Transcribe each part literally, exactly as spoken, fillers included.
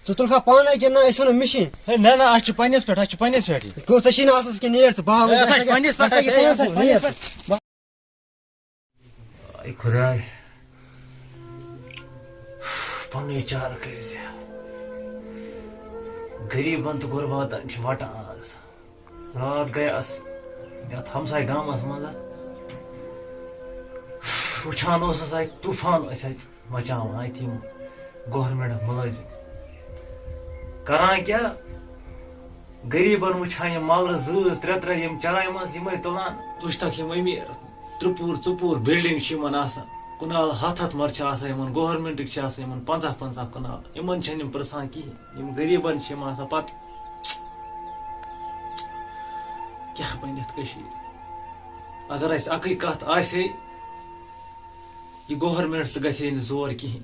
ژٕ تُلکھا پانے کِنہٕ نہ، أسۍ اَنو مِشیٖن؟ ہے، نہ، نہ، اَسہِ چھِ پننِس پٮ۪ٹھ، اَسہِ چھِ پننِس پٮ۪ٹھ یہِ۔ گوٚو، ژےٚ چھی نہٕ اَصلَس کِنہٕ نیٹ ژٕ، بہٕ ہاوَے ہے، ژےٚ اَسہِ چھِ کیٛاہ، پننِس پٮ۪ٹھ، اَسہِ چھِ اَسہِ چھِ پننِس پٮ۪ٹھ، پننِس پٮ۪ٹھ۔ اے خۄداے، پننُے چارٕ کٔرۍ زِ۔ غریٖبن تہٕ غُرباتن چھِ وَٹان آز۔ راتھ گٔیَس یَتھ ہمسایہِ گامَس منٛز، وٕچھان اوسُس اَتہِ طوٗفان ٲسۍ اَتہِ مچاوان اَتہِ یِم گورمٮ۪نٛٹ مُلٲزِم۔ کَران کیٛاہ؟ غریٖبَن وٕچھان یِم مَلرٕ زۭز ترٛےٚ ترٛےٚ یِم چَرایہِ منٛز یِمَے تُلان۔ تُج تَکھ یِم أمیٖر، ترٛپوٗر ژُپوٗر building چھِ یِمَن آسان۔ کنال ہَتھ ہَتھ مَرٕ چھِ آسان یِمَن، گورمٮ۪نٛٹٕکۍ چھِ آسان یِمَن پنٛژاہ پنٛژاہ کنال۔ یِمَن چھَنہٕ یِم پرٛژھان کِہیٖنۍ۔ یِم غریٖبَن چھِ یِم آسان پَتہٕ کیٛاہ بَنہِ یَتھ کٔشیٖرِ۔ اگر اَسہِ اَکٕے کَتھ آسہِ ہے، یہِ گورمٮ۪نٛٹ تہٕ گژھِ ہے نہٕ زور کِہیٖنۍ۔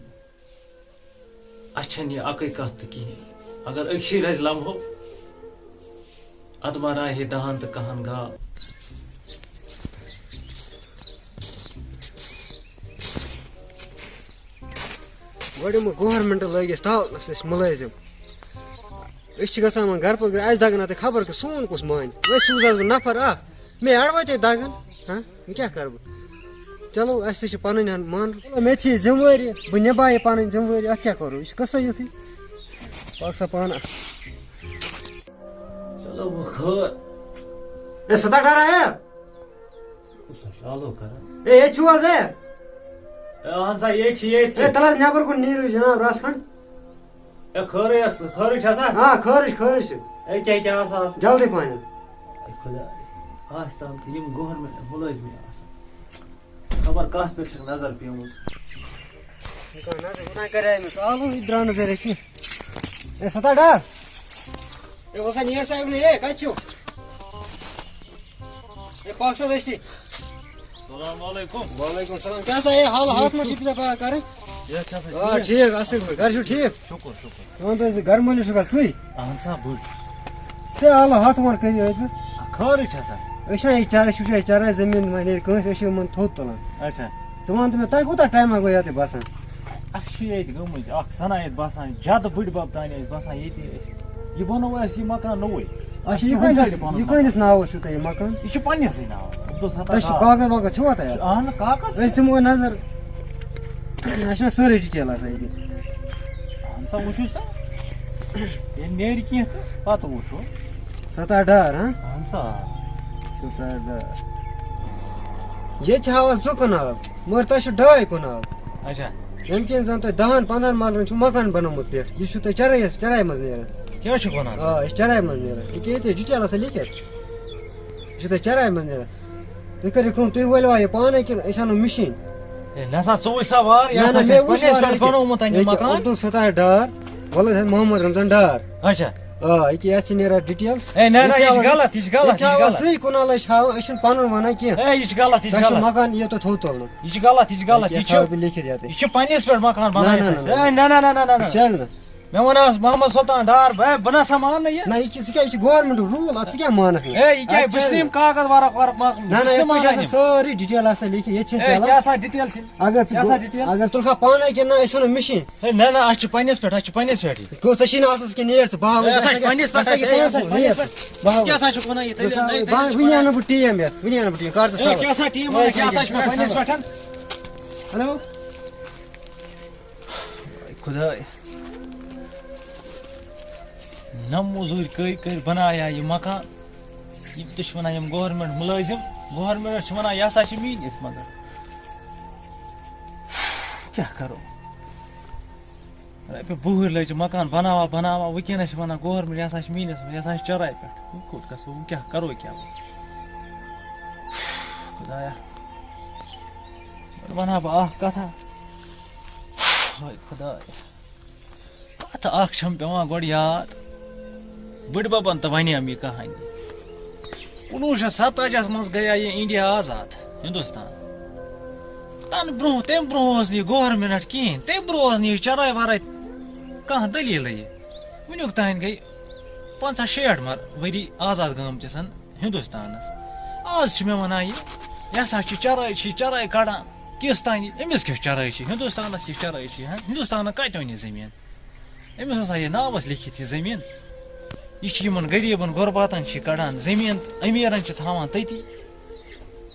اَسہِ چھَنہٕ یہِ اَکٕے کَتھ تہٕ کِہیٖنۍ۔ اگر أکسٕے رَزِ لَمہو، اَدٕ ما راے ہے دَہَن تہٕ کَہَن گاو۔ گۄڈٕ یِمو گورمٮ۪نٛٹ لٲگۍ اَسہِ تاونَس أسۍ مُلٲزِم۔ أسۍ چھِ گژھان وۄنۍ گَرٕ پَتہٕ گَرٕ، اَسہِ دَگَن اَتہِ خبر کہِ سون کُس مانہِ۔ وۄنۍ سوٗز حظ بہٕ نفر اَکھ، مےٚ اَڑٕ وَتے دَگَن۔ ہاں، وۄنۍ کیٛاہ کَرٕ بہٕ؟ چلو، اَسہِ تہِ چھِ پَنٕنۍ ہَن مانُن۔ چلو، مےٚ تہِ چھِ یہِ ذِمہٕ وٲری، بہٕ نِباوٕ یہِ پَنٕنۍ ذِمہٕ وٲری، اَتھ کیٛاہ کَرو؟ یہِ چھِ قٕصَے یُتھُے۔ پَکھ سا پانہٕ۔ چلو، وۄنۍ خٲر۔ اے، سُہ تَتھ ڈَرا ہے؟ کُس حظ چھُ آلو کَران؟ اے، ییٚتہِ چھُو حظ، اے؟ اے، اَہَن سا، ییٚتہِ چھِ، ییٚتہِ چھِ۔ اے، تَلہٕ حظ نٮ۪بَر کُن نیٖرِو جِناب رَژھ کھنٛڈ۔ اے، خٲرٕے ٲس، خٲرٕے چھا سا؟ آ، خٲرٕے چھِ، خٲرٕے چھِ۔ اے، کیٛاہ، کیٛاہ آسہٕ آز؟ جلدی پَہَن۔ اے خۄداے، آز تام تہٕ یِم گورمٮ۪نٛٹ مُلٲزمٕے آسان۔ خبر کَتھ پٮ۪ٹھ چھَکھ نظر پیٚمٕژ۔ یہِ کانٛہہ نظر، یہِ کانٛہہ کَرِ أمِس آلو، یہِ درٛاو نہٕ ذرا کینٛہہ۔ اے، سَتاٹھ ڈار۔ اے، وَسا نیر سا، اے، کَتہِ چھُو؟ اے، پاک سا دٔستی۔ السلام علیکم۔ وعلیکم السلام۔ کیٛاہ سا، اے، حال ہاتھ منٛز چھِ پَتہ پَتہ کَرٕنۍ؟ یہِ چھا سا آ، ٹھیٖک؟ ٹھیٖک، اَصٕل پٲٹھۍ۔ گَرِ چھُو ٹھیٖک؟ شُکُر، شُکُر۔ ژٕ وَن تہٕ حظ، یہِ گَرٕ مٲلِس چھُکھا ژٕے؟ اَہَن سا، بٕے چھُس۔ ژےٚ آلہٕ ہَتھ وَر کٔرِو أتۍ پٮ۪ٹھ۔ آ، خٲرٕے چھا سا؟ أسۍ چھِنہ یہِ چَرٲے، أسۍ وٕچھو یہِ چَرٲے زٔمیٖن وۄنۍ ییٚلہِ کٲنٛسہِ، أسۍ چھِ یِمَن تھوٚد تُلان۔ اچھا۔ ژٕ وَن تہٕ مےٚ، تۄہہِ کوٗتاہ ٹایما گوٚو یَتٕے بَسان؟ اَسہِ چھِ ییٚتہِ گٔمٕتۍ اَکھ سَنہ ییٚتہِ بَسان، زیادٕ بٕڈِبَب تانۍ ٲسۍ بَسان ییٚتی أسۍ۔ یہِ بَنوو اَسہِ یہِ مکان نوٚوُے۔ اچھا، یہِ اَسہِ چھُ کۭتِس، وٕنکٮ۪ن یہِ پَنُن کۭتِس مکان۔ ناوَس چھُو تۄہہِ یہِ مکان؟ یہِ چھُ پنٛنِسٕے ناوَس، عبدالستار اَسہِ چھُ آ۔ کاغذ واغذ چھُوا تۄہہِ اَتھ؟ اَہَن، کاغذ۔ أسۍ دِمو نظر۔ اَسہِ چھُنہ سٲرٕے ڈِٹیل آسان ییٚتہِ؟ اَہَن سا، وٕچھِو سا۔ ییٚلہِ نیرِ کینٛہہ تہٕ پَتہٕ وٕچھو۔ سَتاٹھ ڈار، ہاں؟ اَہَن سا۔ سَتاٹھ ڈار۔ ییٚتہِ چھِ ہاوان زٕ کنال، مگر تۄہہِ چھُ ڈاے کنال۔ اچھا۔ ییٚمہِ کِنۍ زَن تۄہہِ دَہَن پنٛدہَن مَلرَن چھُ مکان بنومُت پٮ۪ٹھ۔ یہِ چھُو تۄہہِ چَرٲے، چَرایہِ منٛز نیران۔ کیٛاہ چھُکھ وَنان ژٕ؟ آ، یہِ چھِ چَرایہِ منٛز نیران۔ یہِ کیٛاہ ییٚتہِ ڈِٹیل آسان لیکھِتھ؟ یہِ چھُو تۄہہِ چَرایہِ منٛز نیران۔ تُہۍ کٔرِو کٲم، تُہۍ وٲلِوا یہِ پانَے کِنہٕ أسۍ اَنو مِشیٖن؟ ہے، نہ سا، ژٕ وٕچھ سا وار، یہِ نہ، ہسا نہ، چھِ مےٚ اَسہِ وٕچھ پنٛنِس وارٕ پٮ۪ٹھ ییٚکیٛاہ۔ بنومُت یہِ یہِ کیٛاہ مکان۔ عبدالستار ڈار، وَلہٕ حظ محمد رمضان ڈار۔ اچھا۔ آ، یہِ کیٛاہ، یَتھ چھِ نیران ڈِٹیل۔ ہے، نہ، نہ، یہِ چھِ یہِ چھِ ہاوان، غلط، یہِ چھِ غلط، یہِ چھِ یہِ چھِ ہاوان غلط۔ سُے کنال أسۍ ہاوان، أسۍ چھِنہٕ پَنُن وَنان کینٛہہ۔ ہے، یہِ چھِ غلط، یہِ چھِ تۄہہِ چھُ غلط۔ مکان یِیو تۄہہِ تھوٚد تُلنہٕ۔ یہِ چھِ غلط، یہِ چھِ غلط، یہِ یہِ کیٛاہ چھُ، تھاوو بہٕ لیکھِتھ یَتھ؟ یہِ چھُ پنٛنِس پٮ۪ٹھ مکان نہ، نہ، بنٲیِتھ نہ، اَسہِ۔ نہ۔ ہے، نہ، نہ، نہ، نہ، نہ، نہ۔ چَلہِ نہٕ۔ مےٚ وَن حظ محمد سلطان ڈار، بہٕ، بہٕ نہ سا مانہٕ نہٕ یہِ۔ نہ، یہِ کہِ-، ژٕ کیٛاہ، یہِ چھُ گورمٮ۪نٛٹُک روٗل، اَتھ ژٕ کیٛاہ مانَکھ نہٕ؟ ہے، یہِ کیٛاہ، اَتھ بہٕ چھُس نہٕ یِم کاغذ ورق ورق مان-، نہ، بہٕ نہ، چھُس نہٕ یَتھ پٮ۪ٹھ چھِ مانان آسان یِم۔ سٲرٕے ڈِٹیل آسان لیکھِتھ، ییٚتہِ چھِنہٕ ہے، چَلان۔ کیٛاہ سا ڈِٹیل چھِ؟ اگر ژٕ کیٛاہ سا گو-، ڈِٹیل؟ اگر ژٕ تُلکھا پانَے کِنہٕ نہ، أسۍ اَنو مِشیٖن۔ ہے، نہ، نہ، اَسہِ چھِ پنٛنِس پٮ۪ٹھ، اَسہِ چھِ پنٛنِس پٮ۪ٹھ یہِ۔ گوٚو، ژےٚ چھی نہٕ اَصلَس کِنہٕ نیٹ ژٕ، بہٕ ہاوَے ہے، ژےٚ اَسہِ چھِ کیٛاہ، پنٛنِس پٮ۪ٹھ، اَسہِ چھِ اَسہِ چھِ پنٛنِس پٮ۪ٹھ۔ پنٛنِس پٮ۪ٹھ۔ بہٕ ہاوَے۔ کیٛاہ سا چھُکھ وَنان یہِ؟ تیٚلہِ بہٕ، نَے، وٕنہِ تیٚلہِ اَنہٕ بہٕ ٹیٖم یَتھ، وٕنہِ اَنہٕ بہٕ ٹیٖم، کَر ژٕ ہے، صبر۔ کیٛاہ سا ٹیٖم وَنان؟ ہے، کیٛاہ سا چھُ مےٚ پنٛنِس پٮ۪ٹھ؟ ہیلو۔ خۄداے۔ نہ موٚزوٗرۍ کٔرۍ کٔرۍ بنایا یہِ مکان۔ یِم تہِ چھِ وَنان یِم گورمٮ۪نٛٹ مُلٲزِم، گورمٮ۪نٛٹ چھِ وَنان یہِ ہسا چھِ میٛٲنِس، مگر کیٛاہ کَرو؟ رۄپیہِ وُہٕرۍ لٔجہِ مکان بناوان بناوان، وٕنکٮ۪نَس چھِ وَنان گورمٮ۪نٛٹ یہِ ہسا چھِ میٛٲنِس، یہِ ہسا چھِ چَرایہِ پٮ۪ٹھ۔ وۄنۍ کوٚت گژھو، وۄنۍ کیٛاہ کَرو کیٛاہ وۄنۍ؟ خۄدایا، وۄنۍ وَنہٕ ہا بہٕ اَکھ کَتھا۔ ہاے خۄدایا۔ کتھ اکھ چھم پیوان گۄڈٕ یاد، بٕڈببن تہِ ونیم یہِ کہانی۔ کُنوُہ شیٚتھ ستتٲجی منٛز گٔیے یہِ انڈیا آزاد، ہندوستان۔ تمہِ برونٛہہ، تمہِ برونٛہہ اوس نہٕ یہِ گورمنٹ کِہینۍ، تمہِ برونٛہہ اوس نہٕ یہِ چراے وراے کانٛہہ دٔلیٖلٕے۔ وٕنیُک تام گٔے پنٛژاہ شیٹھ مر-، ؤری آزاد گٲمتِس ہندوستانس۔ آز چھِ مےٚ ونان یہِ، یہِ ہسا چھِ چراے، چھِ چراے کڑان۔ کِس تانۍ؟ أمِس کِژھ چرٲے چھِ؟ ہندوستانس کِژھ چرٲے چھِ؟ ہاں، ہندوستانن کتہِ اوٚن یہِ زٔمیٖن؟ أمِس اوس ہا یہِ ناوَس لیکھِتھ یہِ زٔمیٖن۔ یہِ چھِ یِمَن غریٖبَن غرباتَن چھِ کَڑان زٔمیٖن تہٕ أمیٖرَن چھِ تھاوان تٔتی۔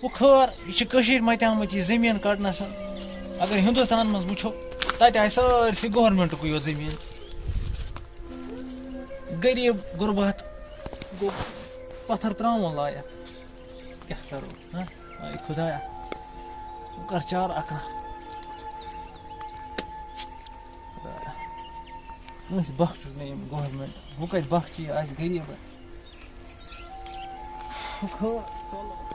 وۄنۍ خٲر، یہِ چھِ کٔشیٖرِ مَتیٛامٕتۍ یہِ زٔمیٖن کَڑنَس۔ اگر ہِندُستان منٛز وٕچھو، تَتہِ آسہِ سٲرسٕے گورمٮ۪نٛٹُکُے یوت زٔمیٖن۔ غریٖب غربات گوٚو پَتھَر ترٛاوُن لایق۔ کیٛاہ کَرو، ہہ؟ آے خۄدایا، وۄنۍ کَر چارٕ اَکھ اَکھ۔ خۄدایا۔ کٲنٛسہِ بخشُک نہٕ یِم گورمٮ۪نٛٹ، وۄنۍ کَتہِ بخشی آسہِ غریٖبَن؟ وۄنۍ خٲر، چلو۔